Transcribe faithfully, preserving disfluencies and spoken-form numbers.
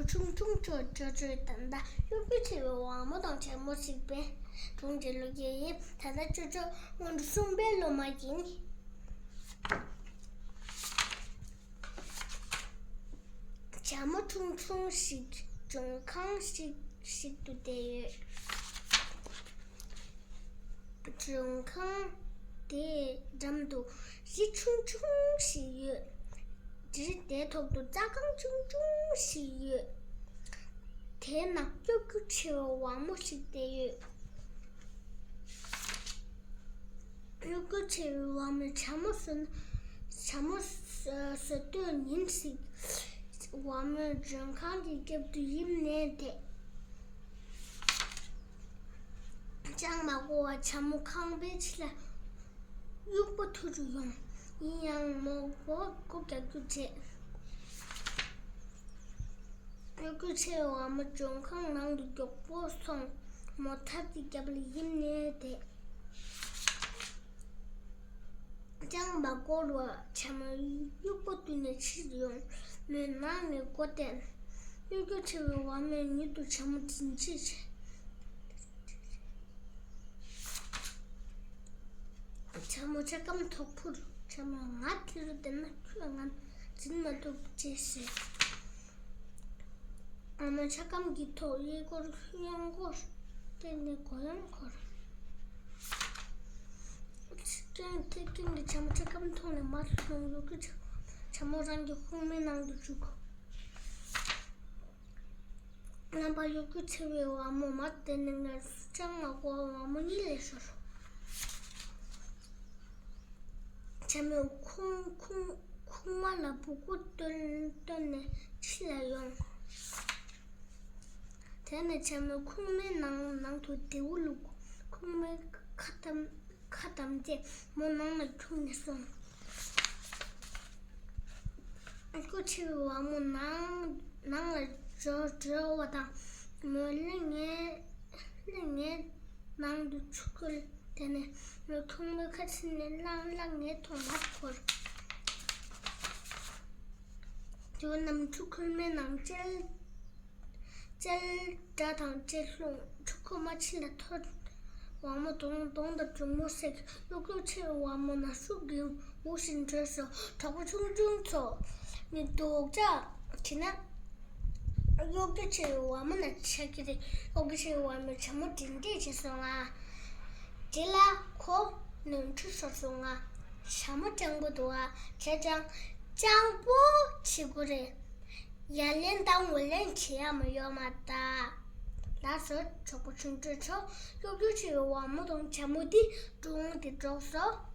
ཆུང་ཆུང་ཅོ་ཅོ་ཅོ། ད་ལྟ་གཡོ་སྒྱུ་ཆེ་བའི་བ་མོ་དང་བྱ་མོ་ཞིག་པའི་སྒྲུང་འདི་ལོ་རྒྱུས་ཡིན། ད་ལྟ་ཅོ་ཅོ་སྔོན་འགྲོ་གསུམ་པའི་སློབ་མ་ཡིན། བྱ་མོ་ཆུང་ཆུང་ཞིག་མགྲོན་ཁང་ཞིག་ཞིག་ཏུ་བསྡད་ཡོད། མགྲོན་ཁང་དེའི་འགྲམ་དུ་རི་ཆུང་ཆུང་ཞིག་ཡོད། རི་དེའི་ཐོག་ཏུ་རྩྭ་ཁང་ཆུང་ཆུང་ཞིག་ཡོད། དེའི་ནང་གཡོ་སྒྱུ་ཆེ་བའི་བ་མོ་ཞིག་བསྡད་ཡོད། གཡོ་སྒྱུ་ཆེ་བའི་བ་མོས་བྱ་མོ་ཟོས་ན། བྱ་མོ་ཟོས་དུས་ཉིན་ཞིག་བ་མོས་མགྲོན་ཁང་གི་རྒྱབ་ཏུ་ཡིབ་ནས་བསྡད། ཅང་མ་འགོར་བར་བྱ་མོ་ཁང་པའི་ཕྱི་ལ་དབྱུག་པ་འཐུ་རུ་ཡོང་། ཡིན་ཡང་མོ་མགོ་སྒུར་རྒྱག་རྒྱུ་བྱེད། གཡོ་སྒྱུ་ཆེ་བའི་བ་མོ་མགྲོན་ཁང་ནང་དུ་མགྱོགས་པོ་སོང་། མོ་ཐབ་ཀྱི་རྒྱབ་ལ་ཡིབ་ནས་བསྡད། ཅང་མ་འགོར་བར་བྱ་མོས་དབྱུག་པ་བཏུས་ནས་ཕྱིར་ཡོང་། མོས་ནང་ནས་སྒོ་བསྟན། གཡོ་སྒྱུ་ཆེ་བའི་བ་མོས་མྱུར་དུ་བྱ་མོ་མགྲིན་ཆས་བྱས། བྱ་མོ་ཆ་སྐམ་ཐོག་ཕུར། བྱ་མོ་ང་དེ་རུ་བསྡད་ན་ཁྱོད་ང་འཛིན་མ་ཐུབ་ཅེས་ཟེར། བ་མོ་ཆ་སྐམ་གྱི་ཐོག་གཡས་སྐོར་གཡོན་སྐོར་བསྟན་ནས་མགོ་ཡང་འཁོར། སྐྱོན་ཐེག་སྐྱོན་གྱི་བྱ་མོ་ཆ་སྐམ་མཐོང་ནས་མར་ལྷུང་། གཡོ་སྒྱུ་ཆེ་བའི་བ་མོ་རང་གི་ཁུག་མའི་ནང་དུ་བཅུག། རྣམ་པ་གཡོ་སྒྱུ་ཆེ་བའི་བ་མོ་མར་བསྡད་ནས་ངལ་གསོ་ཅང་མ་འགོར་བར་བ་མོ་གཉིད་ལས་ཤོར། བྱ་མོས་ཁུག་ཁུག་ཁུག་མ་ལ་སྦུ་གུ་བཏོན་བཏོན་ནས་ཕྱི་ལ་ཡོང་། དེ་ནས་བྱ་མོས་ཁུག་མའི་ནང་ནང་དུ་མདེའུ་བླུགས། ཁུག་མའི་ཁ་བསྡམས་ཁ་བསྡམས་ཏེ་མོ་ནང་ལ་ཁྱུག་ནས་སོང་། གཡོ་སྒྱུ་ཆེ་བའི་བ་མོ་ནང་ནང་ལ་འགྲོ་འགྲོ་བ་དང་། མོས་གླེང་ངེ་གླེང་ངེ་ནང་དུ་ཆུ་ཁོལ། དེ་ནས་མོས་ཁུག་མའི་ཁ་ཕྱེ་ནས་གླང་གླང་ངེ་ཐོག་མར་འཁོར། དེ་བས་ནམ་ཆུ་ཁོལ་མའི་ནང་བཅལ། བཅལ། དགྲ་དང་བཅས་ལྷུང་། ཆུ་ཁོལ་མ་ཕྱི་ལ་འཐོར། བ་མོ་གདོང་གདོང་དང་གྲུ་མོ་བསྲེགས། གཡོ་སྒྱུ་ཆེ་བའི་བ་མོ་ན་ཟུག་གིས་འུར་ཞིང་བྲོས་སོ། གྲོགས་པོ་ཆུང་ཆུང་ཚོ། ངས་སྡུག་ཅག་བྱས་ན་གཡོ་སྒྱུ་ཆེ་བའི་བ་མོ་ན་ཆགས་ཀྱི་རེད། གཡོ་སྒྱུ་ཆེ་བའི་བ་མོས་བྱ་མོ་འབྲེལ་འདྲིས་བྱས་སོང་ང་། དེ་ལ་ཁོ་ནོར་འཁྲུལ་ཤོར་སོང་ང་། བྱ་མོ་སྤྲང་པོ་འདུག་ཨ། བྱས་ཙང་སྤྲང་པོ་བྱེད་དགོས་རེད། ཡ་ལན་དང་འུ་ལན་བྱེད་ཡ་མ་ཡོད་མ་ད། ལགས་སོ་གྲོགས་པོ་ཆུང་ཆུང་ཚོ། གཡོ་སྒྱུ་ཆེ་བའི་བ་མོ་དང་བྱ་མོ་འདི་སྒྲུང་འདི་རྫོགས་སོ།